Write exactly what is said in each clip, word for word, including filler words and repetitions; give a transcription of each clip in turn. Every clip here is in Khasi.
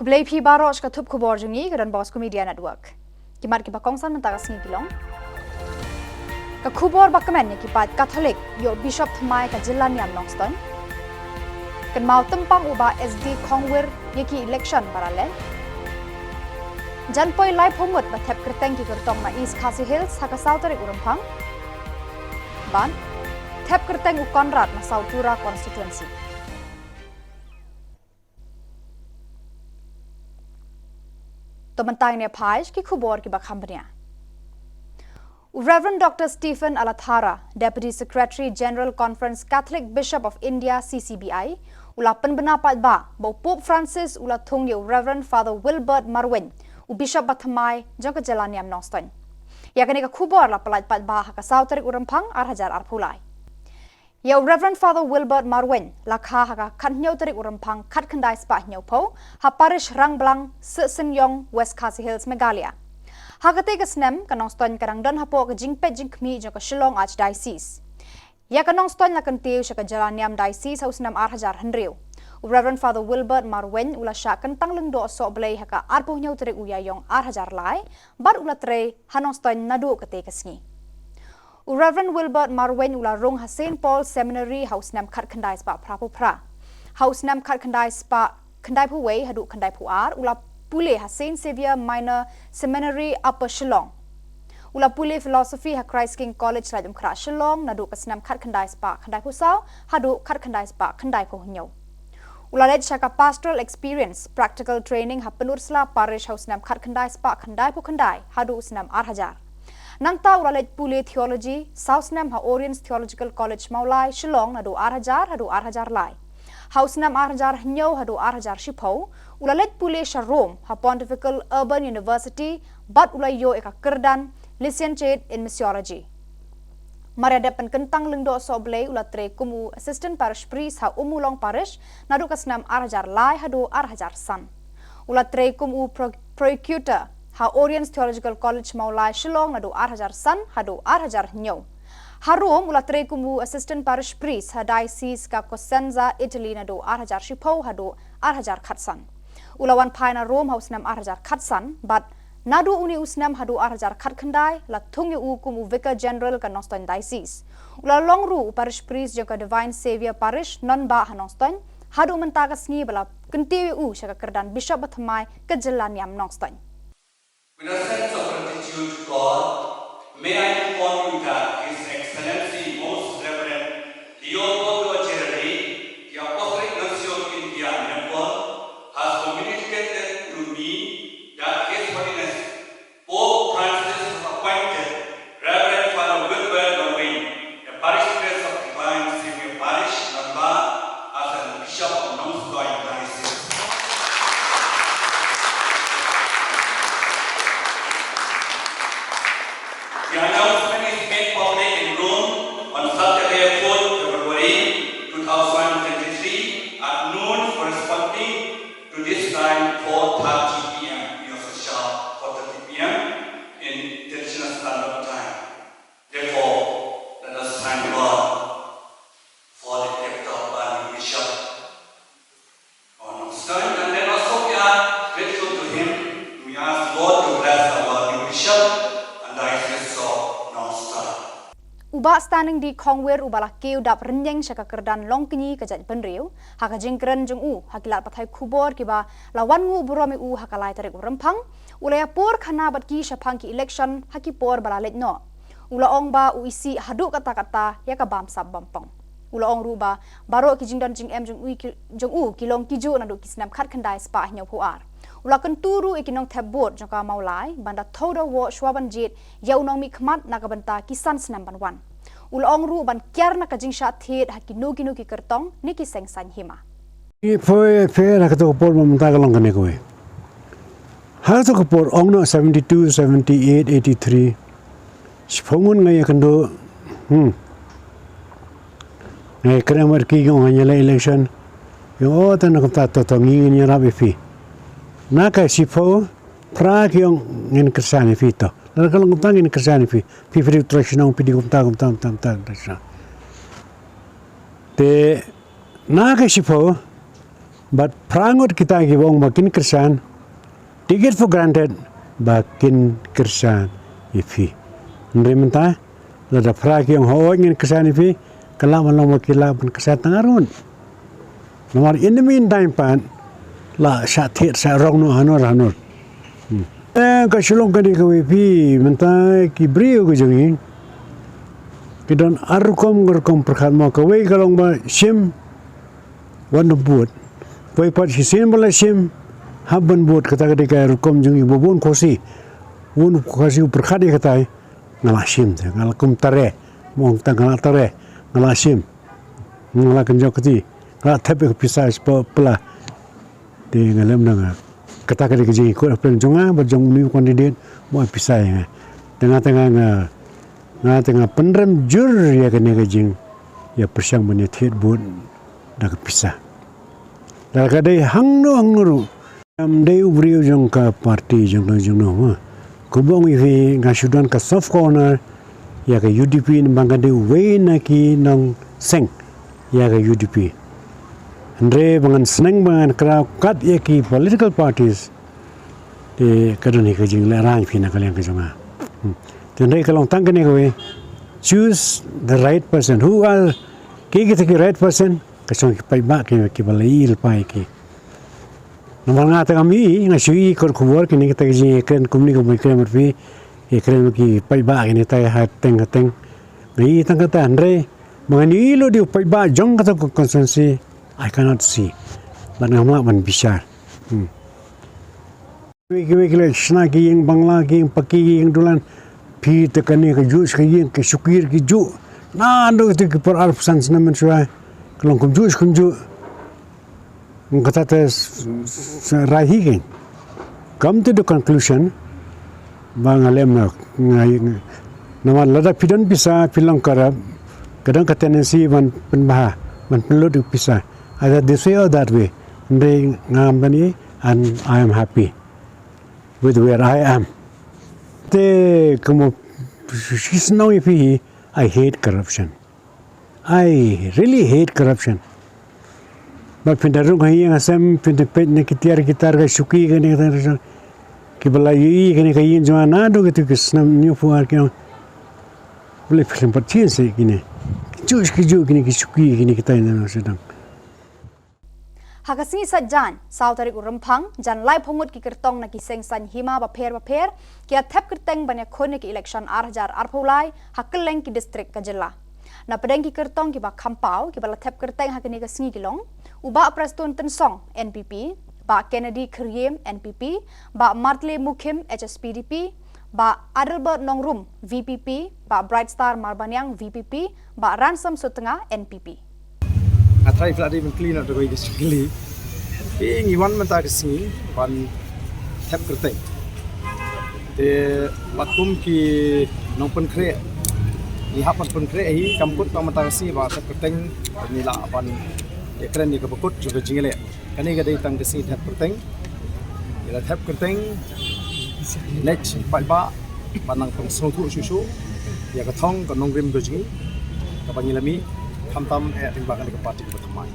Khublei phi baroh sha ka thup khubor jong ngi ka Don Bosco Media Network. Ki mat kiba kongsan mynta ka sngi ki long: Ka khubor ba kmen ïa ki paid Katholik ïoh Bishop thymmai ka jylla niam Nongstoiñ. Kynmaw tympang u Bah S D Khongwir ïa ki election ba la leh. Jan poi laiphew ngut ba thep kyrteng ki kyrtong na East Khasi Hills ha ka saw tarik u Rymphang. Bad thep kyrteng u Conrad na South Tura constituency. To mynta ngin ïa phai sha ki khubor kiba kham bniah. U Reverend Doctor Stephen Alathara, Deputy Secretary General Conference Catholic Bishop of India, C C B I, u la pynbna paidbah ba u Pope Francis u la thung ïa u Reverend Father Wilbert Marwein, u Bishop ba thymmai jong ka jylla niam Nongstoiñ. Ïa kane ka khubor la pyllait paidbah ha ka saw tarik u Rymphang ar hajar arphew lai. Ïa u Reverend Father Wilbert Marwein la kha ha ka khathynñiew tarik u Rymphang khatkhyndai spah hynñiewphew ha Parish Rangblang, Sihsynñiewng, West Khasi Hills, Meghalaya. Ha katei ka snem ka Nongstoiñ ka dang don hapoh ka jingpeit jingkhmih jong ka Shillong Archdiocese. Ïa ka Nongstoiñ la kyntiew sha ka jylla niam diocese ha u snem ar hajar hynriew. U Reverend Father Wilbert Marwein u la shah kyntang lyngdoh sohblei ha ka arphew hynñiew tarik u Ïaïong ar hajar lai bad u la trei ha Nongstoiñ naduh katei ka sngi. U Reverend Wilbert Marwein u la rung ha Saint Paul Seminary ha u snem khatkhyndai spah phraphew phra. Ha u snem khatkhyndai spah khyndaiphew wei haduh khyndaiphew ar u la pule ha Saint Xavier Minor Seminary, Upper Shillong. U la pule Philosophy ha Christ King College, Laitumkhrah, Shillong naduh ka snem khatkhyndai spah khyndaiphew saw haduh khatkhyndai spah khyndaiphew hynñiew. U la leit sha ka Pastoral Experience Practical Training ha Pynursla Parish ha u snem khatkhyndai spah khyndaiphew khyndai haduh u snem ar hajar. Nangta u la leit pule Theology saw snem ha Oriens Theological College, Mawlai, Shillong naduh ar hajar haduh ar hajar lai. Ha u snem ar hajar hynñiew haduh ar hajar shiphew u la leit pule sha Rome ha Pontifical Urban University bad u la ïoh ïa ka kyrdan Licentiate in Missiology. Mar ïa dep pynkyntang lyngdoh sohblei u la trei kum u Assistant Parish Priest ha Ummulong Parish naduh ka snem ar hajar lai haduh ar hajar san. U la trei kum u Pro-, Prosecutor ha Oriens Theological College, Mawlai, Shillong naduh ar hajar san haduh ar hajar hynñiew. Ha Rome u la trei kum u Assistant Parish Priest ha Diocese ka Cosenza, Italy naduh ar hajar shiphew haduh ar hajar khatsan. U la wan phai na Rome ha u snem ar hajar khatsan bad naduh une u snem haduh ar hajar khatkhyndai la thung ïa u kum u Vicar General ka Nongstoiñ Diocese. U la long ruh u Parish Priest jong ka Divine Saviour Parish Nonbah ha Nongstoiñ haduh mynta ka sngi ba la kyntiew ïa u sha ka kyrdan Bishop ba thymmai ka jylla niam Nongstoiñ. With a sense of gratitude to God, may I inform you that His Excellency Most Reverend Leopoldo Gerardi, the Apostolic Nuncio to India and Nepal, has communicated to me that His Holiness Pope Francis has appointed Reverend Father Wilbert Marwein, the parish priest of Divine Saviour Parish, Nonbah, as an Bishop of Nongstoiñ Diocese. The announcement is made public in Rome on Saturday, fourth February two thousand twenty-three at noon, corresponding to this time, four thirty P M. We also shall four thirty P M in International Standard Time. Therefore, let us thank God for the gift of our new bishop. On Nongstoiñ, and then also we are grateful to him. We ask God to bless our new bishop and Diocese of Nongstoiñ. U Bah Stanning D Khongwir uba la kiew dap rynïeng sha ka kyrdan Longkñi ka jaitbynriew, ha ka jingkren jong u ha ki lad pathai khubor kiba la wan nguh burom ïa u ha ka lai tarik u Rymphang, u la ïapor khana bad ki shaphang ki election ha ki por ba la leit noh. U la ong ba u isih haduh katta katta ïa ka bamsap bampong. U la ong ruh ba baroh ki jingdon jingem jong u ki, jong u ki long kijuh naduh ki snem khatkhyndai spah hynñiewphew ar. U la kyntu ruh ïa ki nongthep vote jong ka Mawlai ban da thew da u woh shuwa ban jied ïa u nongmihkhmat na ka bynta ki san snem ban wan. U la ong ruh ban kiar na ka jingshah thied ha kino kino ki kyrtong ne ki seng saiñ hima. Phi, phi, ha kato ka por ba mynta ka long kane kawei. Ha kato ka por ong noh seventy-two, seventy-eight, eighty-three. Shiphew ngut nga ïakynduh. Hmm. Nga ïakren bad ki, ki ong ngan ïaleh election. Ki ong, oh, te na kumta to, to, ngi ngin ïarap ïa phi. Na ka shiphew phra ki ong ngin kyrshan ïa phi to. Lada ka long kumta ngin kyrshan ïa phi. Phi, phi dei u trai shnong, phi dei kumta, kumta, kumta, kumta, kumta. Te na ka shiphew Bad phra ngut kita kiba ong ba kin kyrshan, take it for granted ba kin kyrshan ïa phi. Hynrei mynta lada phra ki ong hooid ngin kyrshan ïa phi, ka lah ban long ba ki lah ban kyrshan tang arngut. Namar in the meantime pat la shah thied shah rong noh hanor hanor. Hmm. Eh, ka shu long kane kawei phi, mynta ki briew ka jong ngi ki don ar rukom, ar rukom pyrkhat mo. Kawei ka long ba shim, wan da bud. Kawei pat shisien ba la shim, hap ban bud. Kata ka dei ka rukom jong ngi ba bun Khasi, bun Khasi u pyrkhat ïa kata, nga la shim te, nga la kum tare, mo, nga la tare, nga la shim, nga la kynjoh kti, nga la thep ïa ka pisa sha pla. Te nga lem na nga, kata ka dei ka jingïakut hapdeng jong nga bad jong une u candidate ba ai pisa ïa nga. Te nga, te nga, nga, nga te nga pynrem jur ïa kane ka jingïapyrshang ban ïathied bud da ka pisa. Lada ka dei hangno hangno ruh, ym dei u briew jong ka party jong no jong no, ha. Kumba ong ïa phi, nga shu don ka soft corner ïa ka U D P, namar ka dei uwei na ki nongseng ïa ka U D P. Hynrei ba ngan sneng ba ngan kraw kat ïa ki political parties, te ka don hi ka jinglehrain phi na ka liang ka jong nga. Hmm. Te hynrei ka long tang kane kawei, choose the right person. Who are, ki, kita ki right person? Ka shong ki paidbah ki, kiba la ïohi lypa ïa ki. Namar nga te ngam ïohi, nga shu ïohi kot khubor kine kita ki jingïakren kumne kumba ïakren bad phi, ïakren bad ki paidbah kine kita ha teng ha teng. Nga ïohi tang kata, hynrei ba ngan ïohi lut ïa u paidbah jong kata ka constituency, I cannot see. Bad ngam lah ban bishar. Hmm. Kiwei kiwei ki la shna ki ïing bangla, ki ïing paki, ki ïing dulan. Phi te kane kajuh shi ka ïing, ki shu kir kijuh. Naduh kito ki por arphew san snem mynshuwa, ka long kumjuh shi kumjuh. Kata te s-, s-, rai hi kein. Come to the conclusion ba nga lem na, nga, nga, namar lada phi don pisa, phi long corrupt, ka don ka tendency ban pynbha, ban pynlut ïa u pisa. Either this way or that way. Hynrei ngam don ïa, and I am happy with where I am. Te kumba shisnong ïa phi, I hate corruption. I really hate corruption. Bad phin da rung ha ïing ha sem, phin da peit na ki tiar ki tar ka shuki kane ka tar, kiba la ïohi kane ka ïing jong nga naduh kito ki snem hynñiewphew ar ki ong, balei phi lem pat shisha kine. Kijuh kijuh kine ki shuki kine kita ïa na sdang. Ha ka sngi Saitjaiñ, saw tarik u Rymphang, jan laiphew ngut ki kyrtong na ki seng saiñ hima bapher bapher ki la thep kyrteng ban ïakhun ïa ki election ar hajar arphew lai ha kylleng ki district ka jylla. Na pdeng ki kyrtong kiba kham paw kiba la thep kyrteng ha kane ka sngi ki long u Bah Prestone Tynsong, N P P, Bah Kennedy Khyriem, N P P, Bah Martley Mukhim, H S P D P, Bah Adelbert Nongrum, V P P, Bah Brightstar Marbaniang, V P P, Bah Ransom Sutnga, N P P. Nga trai phi la dei ban kylli na da kawei ka jingkylli. Phi, ngi wan mynta ka sngi ban thep kyrteng. Te bad kum ki nongpynkhreh, ngi hap ban pynkhreh hi, kam kut tang mynta ka sngi ba thep kyrteng, ngi lah ban ïakren ïa kaba kut jong ka jingïaleh. Kane ka dei tang ka sngi thep kyrteng. Ïa la thep kyrteng, leit paidbah ban nang pynsngewthuh shuh shuh ïa ka thong ka nongrim ka jong ngi kaba ngi la mih, khamtam eh lyngba kane ka party kaba thymmai.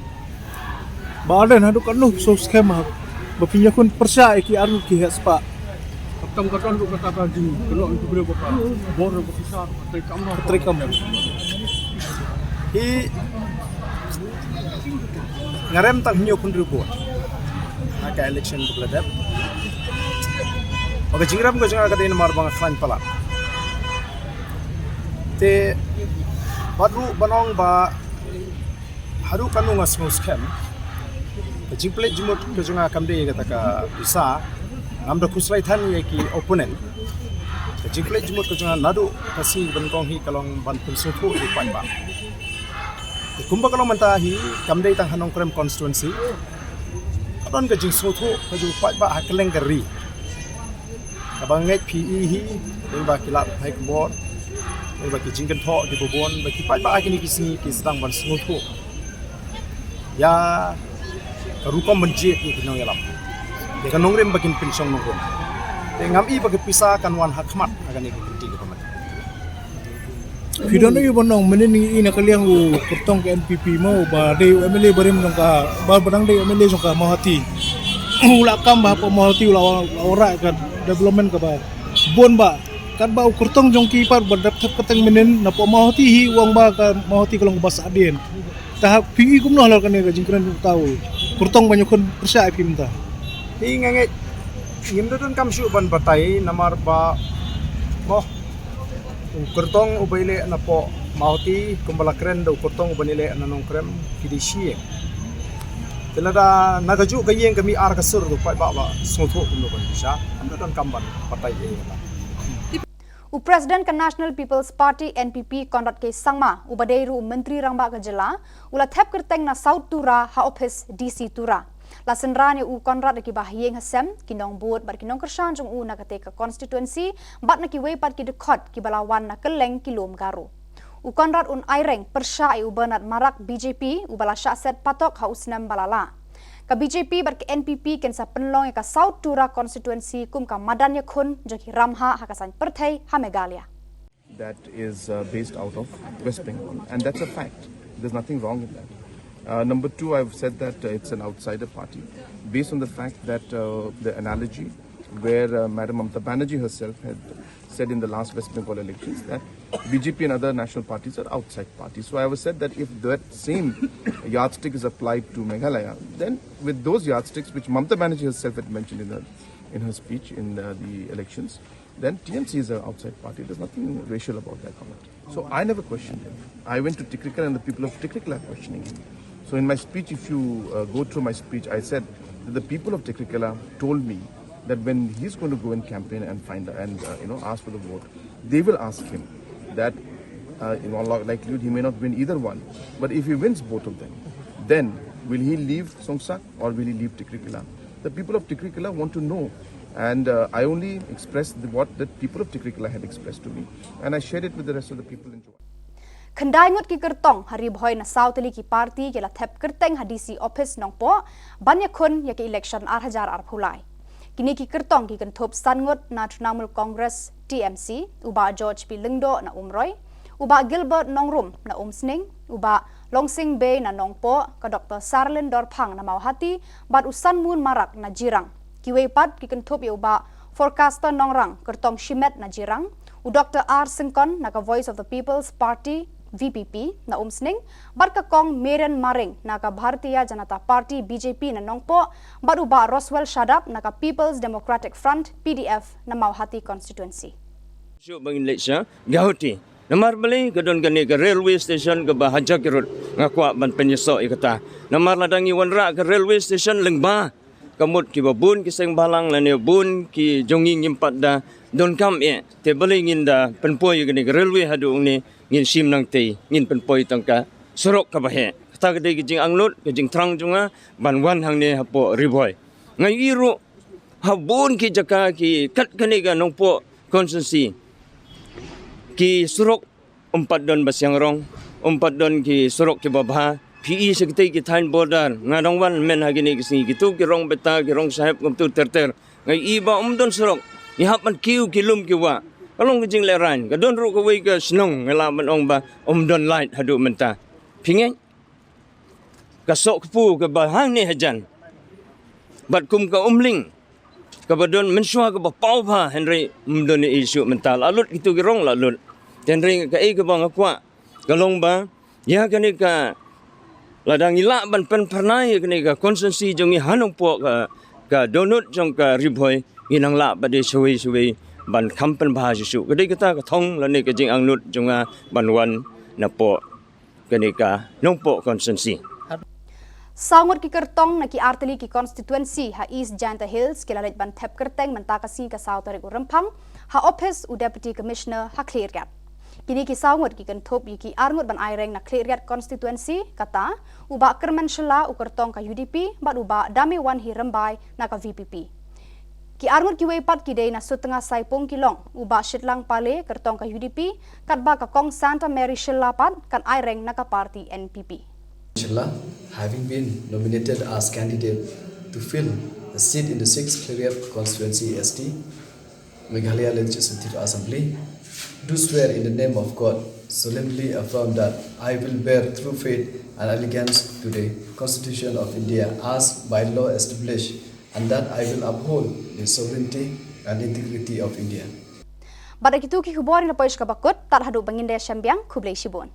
Ba Ardent, haduh katno phi sngewskhem ba phin ïakhun pyrshah ïa ki arngut ki heh spah? Khamtam ka don ruh kata ka jingkynnoh ïa ki briew ba ka bor ruh ka pisa. Trei kam. Hi, nga rem tang hynñiew phew vote ha ka election ba la dep. Ba ka jingrem ka jong nga ka dei namar ba nga khlaiñ palat. Te bad ruh ban ong ba haduh katno nga sngewskhem, ka jingpynleit jingmut ka jong nga kam dei kata ka pisa. Ngam da khuslai than ïa ki opponent. Ka jingpynleit jingmut ka jong nga naduh ka sngi ba nyngkong hi ka long ban pynsngewthuh ïa ki paidbah. Te kumba ka long mynta hi, kam dei tang ha Nongkrem constituency, ka don ka jingsngewthuh ka jong u paidbah ha kylleng ka ri. Kaba ngeit phi i hi, lyngba ki lad pathai khubor, lyngba ki jingkynthoh kiba bun, ba ki paidbah ha kine ki sngi ki sdang ban sngewthuh ïa ka rukom ban jied ïa ki nongïalam, ïa ka nongrim ba kin pynshong nongrim. Te ngam i ba ka pisa kan wan ha khmat ha kane ka kynti kaba mynta. Phi don ïa u ban ong mynnin ngi i na ka liang u kyrtong ka N P P mo ba dei u M L A barim jong ka ba ba dang dei u M L A jong ka Mawhati. U la kam ba hapoh Mawhati u la wa- la wanrah ka development kaba bun ba katba u kyrtong jong ki pat ba dap thep kyrteng mynnin napoh Mawhati hi u ong ba ka Mawhati ka long kaba sahdien. Ta hap phi i kumno halor kane ka jingkren u ta u kyrtong ban ïakhun pyrshah ïa phi mynta. Hi nga ngeit ngim da donkam shuh ban batai namar ba mo u kyrtong uba ïaleh napoh Mawhati kumba la kren da u kyrtong uba ïaleh na Nongkrem ki dei shi ïing. Te lada na kajuh ka ïing ka mih ar ka sur, to paidbah ba sngewthuh kumno ban pyrshah. Ngim da donkam ban batai ei kata. U President ka National People's Party N P P Conrad K Sangma uba dei ruh u Myntri Rangbah ka jylla u la thep kyrteng na South Tura ha ophis D C Tura. La synran ïa u Conrad da kiba ha ïing ha sem, ki nongbud bad ki nongkyrshan jong u na katei ka constituency bad na kiwei pat ki dkhot kiba la wan na kylleng ki lum Garo. U Conrad un aireng pyrshah ïa u Bernard Marak B J P uba la shah set patok ha u snem ba la lah. Ka B J P bad ka N P P kin sa pynlong ïa ka South Tura constituency kum ka madan ïakhun jong ki ramhah ha ka saiñ pyrthei ha Meghalaya. That is uh, based out of West Bengal, and that's a fact. There's nothing wrong with that. Uh, number two, I've said that uh, it's an outsider party, based on the fact that uh, the analogy where uh, Madam Mamata Banerjee herself had said in the last West Bengal elections that B J P and other national parties are outside parties. So I was said that if that same yardstick is applied to Meghalaya, then with those yardsticks which Mamata Banerjee herself had mentioned in her in her speech in uh, the elections, then T M C is an outside party. There's nothing racial about that comment. So I never questioned him. I went to Tikrikala and the people of Tikrikala are questioning him. So in my speech, if you uh, go through my speech, I said that the people of Tikrikala told me that when he's going to go and campaign and find and uh, you know ask for the vote, they will ask him that uh, in all likelihood he may not win either one, but if he wins both of them, then will he leave Songsak or will he leave Tikrikala? The people of Tikrikala want to know, and uh, I only expressed the, what the people of Tikrikala had expressed to me, and I shared it with the rest of the people in Jowai. Khyndai ngut ki kyrtong ha Ri Bhoi na saw tylli ki party ki la thep kyrteng ha D C office Nongpoh ban ïakhun ïa ka election ar hajar arphew lai. Kine ki kyrtong ki kynthup san ngut na Trinamool Congress T M C, u Bah George P Lyngdoh na Umroi, u Bah Gilbert Nongrum na Umsning, u Bah Longsing Bey na Nongpoh, ka Doctor Sarlin Dorphang na Mawhati bad u Sanmun Marak na Jirang. Kiwei pat ki kynthup ïa u Bah Forcaster Nongrang, kyrtong shimet na Jirang, u Doctor R Syngkon na ka Voice of the People's Party V P P na Umsning bad ka Kong Meren Maring na ka Bharatiya Janata Party B J P na Nongpoh bad u Bah Roswell Shadap na ka People's Democratic Front P D F na Mawhati Constituency. Shuh ba ngin leit sha Guwahati. Namar balei ka don kane ka railway station kaba ha Jakiru, nga kwah ban pynïasoh ïa kata. Namar lada ngi wanrah ka railway station lyngba, ka mut kiba bun ki seng bhalang lane bun ki jong ngi ngim pat da donkam eh, te balei ngin da pynpoi ïa kane ka railway haduh ne, ngin shim nangtei, ngin pynpoi tang ka surok kaba heh. Kata ka dei ka jingangnud, ka jingthrang jong nga ban wan hangne hapoh Ri Bhoi. Nga ïohi ruh ha bun ki jaka ki kat kane ka Nongpoh constituency, ki surok um pat don ba siang rong, um pat don ki surok kiba bha. Phi i sha kitei ki thaiñ border, nga dang wan myn ha kine ki sngi, kitu ki rong beta, ki rong sahep kumtu ter ter. Nga ïohi ba um don surok, ngi hap ban kiew ki lum ki wah. Ka long ka jinglehrain, ka don ruh kawei ka shnong nga lah ban ong ba um don light haduh mynta. Phi ngeit? Ka soh kpu kaba hangne hajan bad kum ka Umling kaba don mynshuwa kaba paw bha, hynrei um don ei shuh mynta. La lut kitu ki rong, la lut. Te hynrei kaei kaba nga kwah ka long ba ïa kane ka, lada ngi lah ban pynphyrnai ïa kane ka constituency jong ngi ha Nongpoh, ka, ka dohnud jong ka Ri Bhoi, ngi nang lah pat de shawei shawei ban kham pynbha shuh shuh. Ka dei kata ka thong lane ka jingangnud jong nga ban wan napoh kane ka Nongpoh constituency. Saw ngut ki kyrtong na ki artylli ki constituency ha East Jaintia Hills ki la leit ban thep kyrteng mynta ka sngi ka saw tarik u Rymphang ha ophis u Deputy Commissioner ha Khliehriat. Kine ki saw ngut ki kynthup ïa ki ar ngut ban aireng na Khliehriat constituency, kata u Bah Kyrmen Shylla u kyrtong ka U D P bad u Bah Damewanhi Rymbai na ka V P P. Ki ar ngut kiwei pat ki dei na Sutnga Saipung ki long, u Bah Shitlang Pale kyrtong ka U D P, katba ka Kong Santa Mary Shylla pat kan aireng na ka party N P P. Shylla, having been nominated as candidate to fill a seat in the sixth Khliehriat constituency S T, Meghalaya Legislative Assembly, do swear in the name of God, Solemnly affirm that I will bear true faith and allegiance to the Constitution of India as by law established, and that I will uphold the sovereignty and integrity of India. Bad da kitu ki khubor ngi la poi sha kaba kut, tad haduh ba ngin da ïashem biang, khublei shibun.